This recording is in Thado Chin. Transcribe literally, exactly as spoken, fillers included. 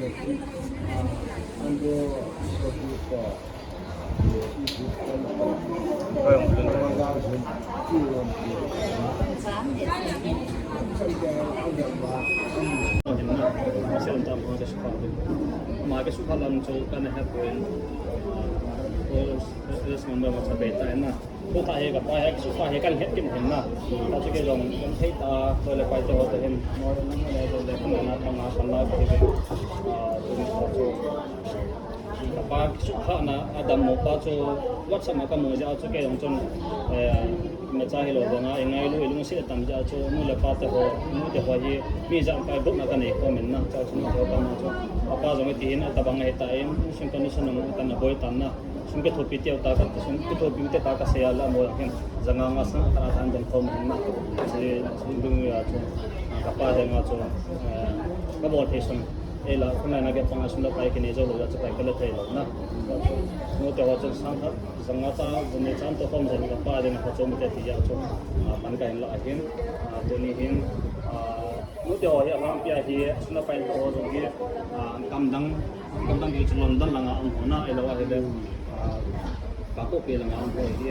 Ama ke sukha lam chu kana hepon, ko member ma cha be ta na. Ko ta he ka pa he, sukha he kan het kin hen na. Ta chu ke jong kan thei ta, to le pai to to hen. Mo na mo le to le ko na ta na kan la ko he. Ah, to ni ko chu. Ka pa sukha na adam mo pa chu WhatsApp ma ka mo ja chu ke jong chun. Eh, ma cha hi lo ba nga, e ngai lu, e lungset tam ja chu, nu le pa te ho, nu te ho hi, mi ja kai buk na ka nei ko men na, cha chu nu te ho pa na chu. Apa jong ti hin ata bang he ta em, sin condition na ta na boi tan na. Sum kithopi teu ta ka, sum kithopi teu ta ka sei a la mo hin. Janga nga sang ka than den khom hin na. Sei sum ding ya chu. Ka pa he nga chu. Eh, ka bol thei sum. Ei la, khun lai na ke panga sum la pai kine jo lo ya chu pai ka la thei lo na. Mo te ho chu sang khat, janga cha, jani chan to khom jan ka pa he nga chu mo te ti ya chu. Ah, pan ka hin la hin. Ah, tuni hin. Ah, nu te ho hi a lampi a hi, sum la pai to ho jong hi. Ah, kam dang, kam dang hi chu London langa um ho na, ei lo a hi le. Ah, Bangkok langa um ho hi.